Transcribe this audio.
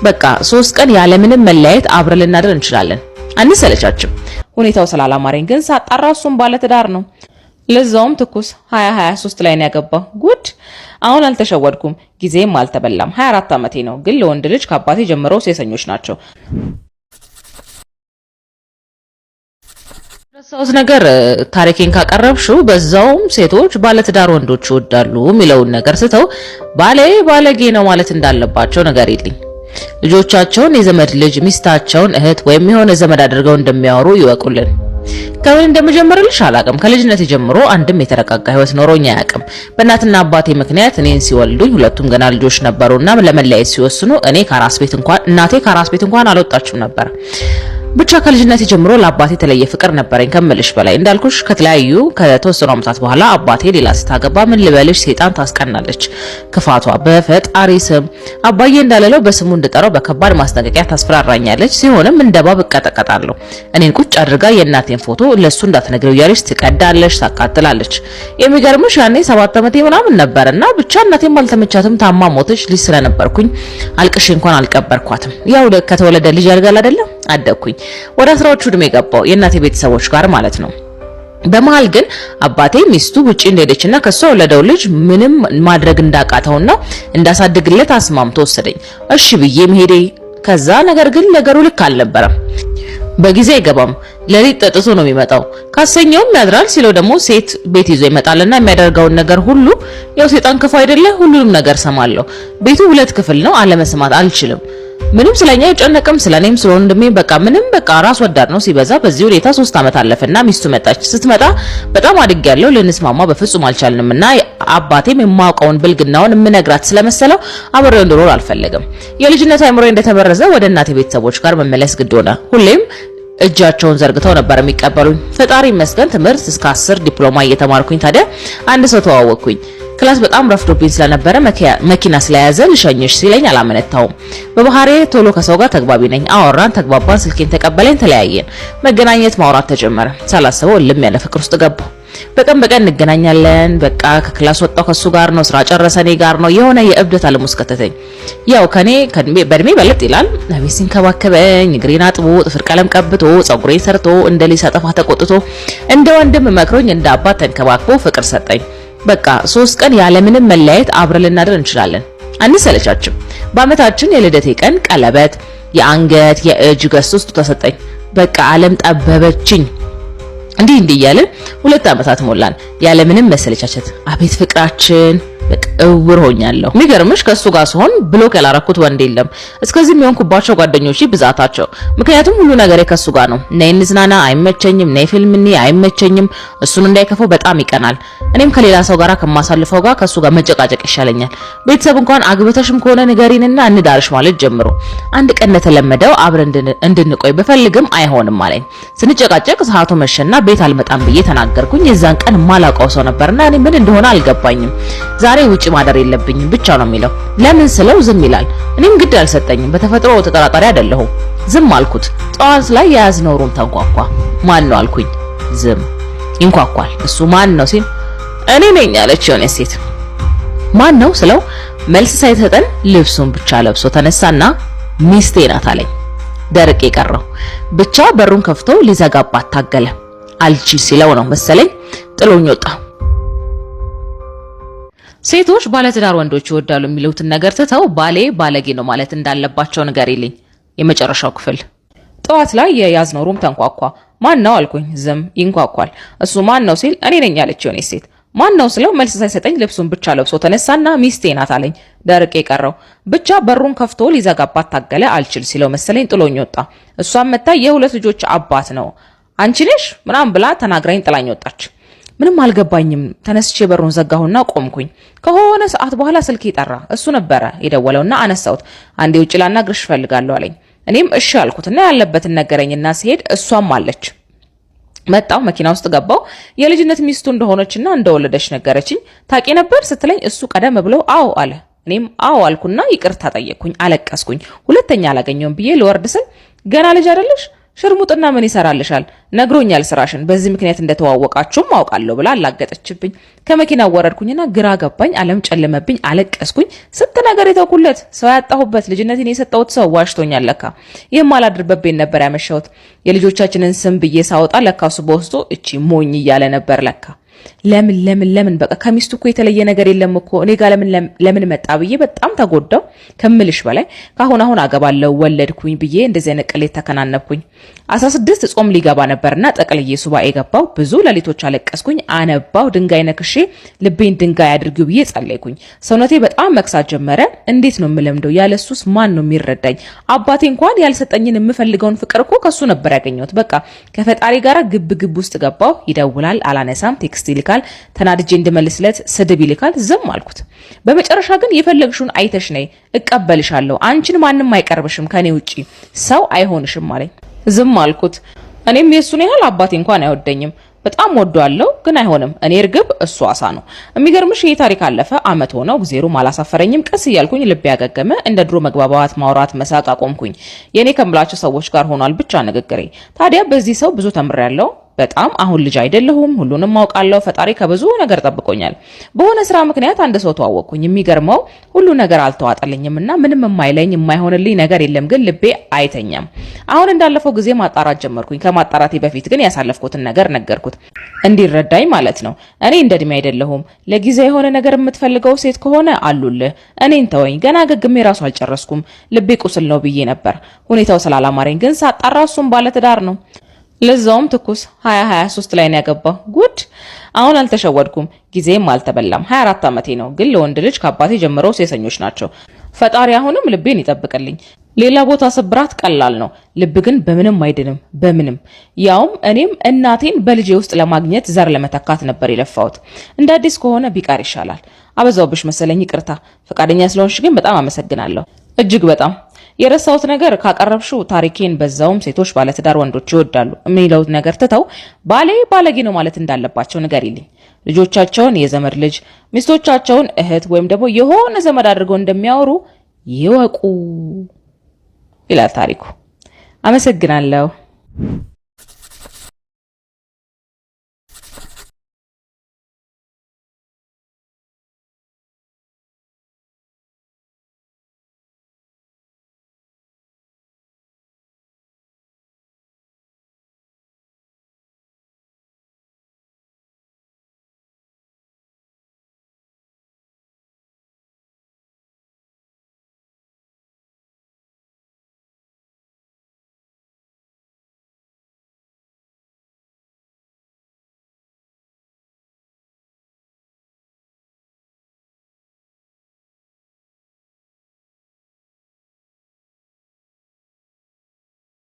በቃ 3 ቀን ያለምንም መለያየት አብረን ልናድር እንችላለን። አንሰለቻችም። ሁኔታው ስላላማረኝ ግን ሳጣራ እሱም ባለትዳር ነው። ለዛውም ትኩስ 2023 ላይ ነው ያገባው። ጉድ! አሁን አልተሸወድኩም፣ ጊዜም አልተበላም። 24 ዓመቴ ነው። ግን ለወንድ ልጅ ከአባቴ ጀምሮ ሴሰኞች ናቸው። ረሳሁት ነገር ታሪኬን ካቀረብሽው በዛውም ሴቶች ባለትዳር ወንዶች ይወዳሉ የሚለውን ነገር ስተው ባሌ ባለጌ ነው ማለት እንዳለባቸው ነገር የለኝ። ልጆቻቸውን የዘመድ ልጅ፣ ሚስታቸውን እህት ወይም የሆነ ዘመድ አድርገው እንደሚያወሩ ይወቁልን። ከምን እንደምጀምርልሽ አላቅም። ከልጅነት ጀምሮ አንድም የተረጋጋ ህይወት ኖሮኝ አያውቅም። በእናትና አባቴ ምክንያት እኔን ሲወልዱኝ ሁለቱም ገና ልጆች ነበሩና ለመለያየት ሲወስኑ እኔ ከራስ ቤት እንኳን እናቴ ከራስ ቤት እንኳን አልወጣችም ነበር። ብቻ ከልጅነት ጀምሮ ለአባቴ የተለየ ፍቅር ነበረኝ ከምልሽ በላይ። እንዳልኩሽ ከተለያዩ ከተወሰኑ ዓመታት በኋላ አባቴ ሌላ ስታገባ ምን ልበልሽ፣ ሴጣን ታስቀናለች ክፋቷ። በፈጣሪ ስም አባዬ እንዳለለው በስሙ እንድጠራው በከባድ ማስጠንቀቂያ ታስፈራራኛለች። ሲሆንም እንደ እባብ እቀጠቀጣለሁ። እኔን ቁጭ አድርጋ የእናቴን ፎቶ ለሱ እንዳትነግረው እያለች ትቀዳለች፣ ታቃጥላለች። የሚገርምሽ ያኔ 7 ዓመቴ ምናምን ነበርና ብቻ እናቴም አልተመቻትም፣ ታማ ሞተች። ልጅ ስለነበርኩኝ አልቅሼ እንኳን አልቀበርኳትም። ያው ከተወለደ ልጅ ያድጋል አይደለም? አደግኩኝ። ወደ 10ዎቹ እድሜ ገባው የእናቴ ቤተሰቦች ጋር ማለት ነው። በመሃል ግን አባቴ ሚስቱ ውጪ እንደሄደችና ከሷ የወለደው ልጅ ምንም ማድረግ እንዳቃተውና እንዳሳድግለት አስማምቶ ወሰደኝ። እሺ ብዬ መሄዴ ከዛ ነገር ግን ነገሩ ልክ አልነበረም። በጊዜ አይገባም። ሌሊት ጠጥቶ ነው የሚመጣው። ካሰኘውም ያድራል ሲለው ደግሞ ሴት ቤት ይዞ ይመጣልና የሚያደርገውን ነገር ሁሉ ያው ሴጣን ክፉ አይደለ? ሁሉንም ነገር ሰማለሁ። ቤቱ ሁለት ክፍል ነው። አለመስማት አልችልም። ምንም ስለኛ አይጨነቅም፣ ስለኔም ስለ ወንድሜ በቃ ምንም በቃ ራስ ወዳድ ነው ሲበዛ። በዚህ ሁኔታ 3 ዓመት አለፈና ሚስቱ መጣች። ስትመጣ በጣም አድጌያለሁ። ልንስማማ በፍጹም አልቻልንምና አባቴም የማውቀውን ብልግናውን የምነግራት ስለመሰለው አብሬው እንድኖር አልፈለግም። የልጅነት አይምሮዬ እንደተበረዘ ወደ እናቴ ቤተሰቦች ጋር መመለስ ግድ ሆነ። ሁሌም እጃቸውን ዘርግተው ነበር የሚቀበሉኝ። ፈጣሪ ይመስገን ትምህርት እስከ 10 ዲፕሎማ እየተማርኩኝ ታዲያ አንድ ሰው ተዋወቅኩኝ። Class በጣም ረፍዶብኝ ስለነበረ መኪና ስለያዘ ልሸኝሽ ሲለኝ አላመነታውም። በባህሪዬ ቶሎ ከሰው ጋር ተግባቢ ነኝ። አወራን፣ ተግባባን፣ ስልኬን ተቀበለኝ፣ ተለያየን። መገናኘት ማውራት ተጀመረ። ሳላስበው እልም ያለ ፍቅር ውስጥ ገባሁ። በቀን በቀን እንገናኛለን። በቃ ከ class ወጣው ከሱ ጋር ነው፣ ስራ ጨረሰ እኔ ጋር ነው። የሆነ የእብደት ዓለም ውስጥ ከተተኝ። ያው ከኔ በእድሜ በለጥ ይላል። አቤት ሲንከባከበኝ፣ እግሬን አጥቦ፣ ጥፍር ቀለም ቀብቶ፣ ጸጉሬን ሰርቶ፣ እንደ ልጅ ሳጠፋ ተቆጥቶ፣ እንደ ወንድም መክሮኝ፣ እንደ አባት ተንከባክቦ ፍቅር ሰጠኝ። በቃ 3 ቀን ያለምንም መለያየት አብረን ልናድር እንችላለን። አንሰለቻችም። በአመታችን የልደቴ ቀን ቀለበት፣ የአንገት የእጅ ገዝቶ ስጦታ ሰጠኝ። በቃ ዓለም ጠበበችኝ። እንዲህ እንዲህ እያልን 2 ዓመታት ሞላን ያለምንም መሰለቻቸት። አቤት ፍቅራችን! በቃ እውር ሆኛለሁ። የሚገርምሽ ከእሱ ጋር ሲሆን block ያላረኩት ወንድ የለም። እስከዚህ የሚሆንኩባቸው ጓደኞቼ ብዛታቸው። ምክንያቱም ሁሉ ነገሬ ከእሱ ጋር ነው። ነይ እንዝናና አይመቸኝም፣ ነይ ፊልም እንይ አይመቸኝም። እሱን እንዳይከፈው በጣም ይቀናል። እኔም ከሌላ ሰው ጋር ከማሳልፈው ጋር ከእሱ ጋር መጨቃጨቅ ይሻለኛል። ቤተሰብ እንኳን አግብተሽም ከሆነ ንገሪንና እንዳርሽ ማለት ጀምሮ። አንድ ቀን እንደተለመደው አብረን እንድንቆይ ብፈልግም አይሆንም አለኝ። ስንጨቃጨቅ ሰዓቱ መሸና ቤት አልመጣም ብዬ ተናገርኩኝ። የዛን ቀን ማላውቀው ሰው ነበርና እኔ ምን እንደሆነ አልገባኝም። ዛሬ ውጪ ማደር የለብኝም ብቻ ነው የሚለው። ለምን ስለው ዝም ይላል። እኔም ግድ አልሰጠኝም። በተፈጥሮ ተጠራጣሪ አይደለሁም። ዝም አልኩት። ጠዋት ላይ የያዝነው room ተንኳኳ። ማን ነው አልኩኝ። ዝም። ይንኳኳል። እሱ ማን ነው ሲል እኔ ነኝ አለች የሆነ ሴት። ማን ነው ስለው መልስ ሳይሰጠን ልብሱን ብቻ ለብሶ ተነሳና ሚስቴ ናት አለኝ። ደርቄ ቀረው። ብቻ በሩን ከፍቶ ሊዘጋባት ታገለ። አልችል ሲለው ነው መሰለኝ ጥሎኝ ወጣ። ሴቶች ባለትዳር ወንዶች ይወዳሉ የሚሉትን ነገር ትተው ባሌ ባለጌ ነው ማለት እንዳለባቸው ንገሪልኝ። የመጨረሻው ክፍል። ጠዋት ላይ የያዝነው room ተንኳኳ። ማን ነው አልኩኝ። ዝም። ይንኳኳል። እሱ ማን ነው ሲል እኔ ነኝ አለች የሆነች ሴት። ማን ነው ስለው መልስ ሳይሰጠኝ ልብሱን ብቻ ለብሶ ተነሳና ሚስቴ ናት አለኝ። ደርቄ ቀረው። ብቻ በሩን ከፍቶ ሊዘጋባት ታገለ። አልችል ሲለው መሰለኝ ጥሎኝ ወጣ። እሷም መታ የሁለት ልጆች አባት ነው አንቺ ነሽ ምናምን ብላ ተናግራኝ ጥላኝ ወጣች። ምንም አልገባኝም። ተነስቼ በሩን ዘጋሁና ቆምኩኝ። ከሆነ ሰዓት በኋላ ስልክ ጠራ። እሱ ነበረ የደወለውና አነሳሁት። አንዴ ውጭ ላናግርሽ እፈልጋለሁ አለኝ። እኔም እሺ አልኩትና ያለበትን ነገረኝና ሲሄድ እሷም አለች። መጣው መኪና ውስጥ ገባው። የልጅነት ሚስቱ እንደሆነችና እንደወለደች ነገረችኝ። ታውቂ ነበር ስትለኝ እሱ ቀደም ብሎ አዎ አለ። እኔም አዎ አልኩና ይቅርታ ጠየቅኩኝ። አለቀስኩኝ። ሁለተኛ አላገኘውም ብዬ ልወርድ ስል ገና ልጅ አይደለሽ ሽርሙጥና ምን ይሰራልሻል? ነግሮኛል ስራሽን፣ በዚህ ምክንያት እንደተዋወቃችሁም አውቃለሁ ብላ አላገጠችብኝ። ከመኪና ወረድኩኝና ግራ ገባኝ። ዓለም ጨለመብኝ፣ አለቀስኩኝ። ስንት ነገር የተውኩለት ሰው ያጣሁበት ልጅነቴን የሰጠሁት ሰው ዋሽቶኛል ለካ። ይህም አላድርበት ቤት ነበር ያመሸሁት። የልጆቻችንን ስም ብዬ ሳወጣ ለካ እሱ በውስጡ እቺ ሞኝ እያለ ነበር ለካ። ለምን ለምን ለምን በቃ ከሚስቱ እኮ የተለየ ነገር የለም እኮ እኔ ጋር ለምን ለምን መጣ ብዬ በጣም ተጎዳው ከምልሽ በላይ። ካሁን አሁን አገባለሁ ወለድኩኝ ብዬ እንደዚህ አይነት ቅሌት ተከናነብኩኝ። 16 ጾም ሊገባ ነበርና ጠቅልዬ ሱባኤ ገባው። ብዙ ሌሊቶች አለቀስኩኝ፣ አነባው። ድንጋይ ነክሼ ልቤን ድንጋይ አድርጊው ብዬ ጸለይኩኝ። ሰውነቴ በጣም መክሳት ጀመረ። እንዴት ነው የምለምደው? ያለሱስ ማን ነው የሚረዳኝ? አባቴ እንኳን ያልሰጠኝን የምፈልገውን ፍቅር እኮ ከሱ ነበር ያገኘሁት። በቃ ከፈጣሪ ጋር ግብ ግብ ውስጥ ገባው። ይደውላል፣ አላነሳም። Text ይልካል፣ ተናድጄ እንድመልስለት ስድብ ይልካል። ዝም አልኩት። በመጨረሻ ግን የፈለግሽውን አይተሽ ነይ፣ እቀበልሻለሁ። አንቺን ማንም አይቀርብሽም፣ ከኔ ውጪ ሰው አይሆንሽም አለኝ። ዝም አልኩት። እኔም የእሱን ያህል አባቴ እንኳን አይወደኝም። በጣም ወዷለሁ፣ ግን አይሆንም። እኔ እርግብ፣ እሱ አሳ ነው። የሚገርምሽ ይህ ታሪክ አለፈ፣ አመት ሆነው። እግዜሩም አላሳፈረኝም። ቀስ እያልኩኝ ልቤ ያገገመ። እንደ ድሮ መግባባት፣ ማውራት፣ መሳቅ አቆምኩኝ። የኔ ከምላቸው ሰዎች ጋር ሆኗል ብቻ ንግግሬ። ታዲያ በዚህ ሰው ብዙ ተምሬያለሁ። በጣም አሁን ልጅ አይደለሁም፣ ሁሉንም አውቃለሁ። ፈጣሪ ከብዙ ነገር ጠብቆኛል። በሆነ ስራ ምክንያት አንድ ሰው ተዋወቅኩኝ። የሚገርመው ሁሉ ነገር አልተዋጠልኝም እና ምንም የማይለኝ የማይሆንልኝ ነገር የለም፣ ግን ልቤ አይተኛም። አሁን እንዳለፈው ጊዜ ማጣራት ጀመርኩኝ። ከማጣራቴ በፊት ግን ያሳለፍኩትን ነገር ነገርኩት፣ እንዲረዳኝ ማለት ነው። እኔ እንደ እድሜ አይደለሁም። ለጊዜ የሆነ ነገር የምትፈልገው ሴት ከሆነ አሉልህ፣ እኔን ተወኝ። ገና ገግሜ ራሱ አልጨረስኩም። ልቤ ቁስል ነው ብዬ ነበር። ሁኔታው ስላላማረኝ ግን ሳጣራ እሱም ባለትዳር ነው። ለዛውም ትኩስ 2023 ላይ ነው ያገባው። ጉድ! አሁን አልተሸወድኩም፣ ጊዜም አልተበላም። 24 ዓመቴ ነው፣ ግን ለወንድ ልጅ ከአባቴ ጀምሮ ሴሰኞች ናቸው። ፈጣሪ አሁንም ልቤን ይጠብቅልኝ። ሌላ ቦታ ስብራት ቀላል ነው፣ ልብ ግን በምንም አይድንም፣ በምንም። ያውም እኔም እናቴን በልጄ ውስጥ ለማግኘት ዘር ለመተካት ነበር የለፋሁት። እንደ አዲስ ከሆነ ቢቀር ይሻላል። አበዛውብሽ መሰለኝ፣ ይቅርታ። ፈቃደኛ ስለሆንሽ ግን በጣም አመሰግናለሁ። እጅግ በጣም። የረሳሁት ነገር ካቀረብሽው ታሪኬን በዛውም ሴቶች ባለትዳር ወንዶች ይወዳሉ የሚለው ነገር ትተው ባሌ ባለጌ ነው ማለት እንዳለባቸው ንገሪልኝ። ልጆቻቸውን የዘመድ ልጅ፣ ሚስቶቻቸውን እህት ወይም ደግሞ የሆነ ዘመድ አድርገው እንደሚያወሩ ይወቁ ይላል ታሪኩ። አመሰግናለሁ።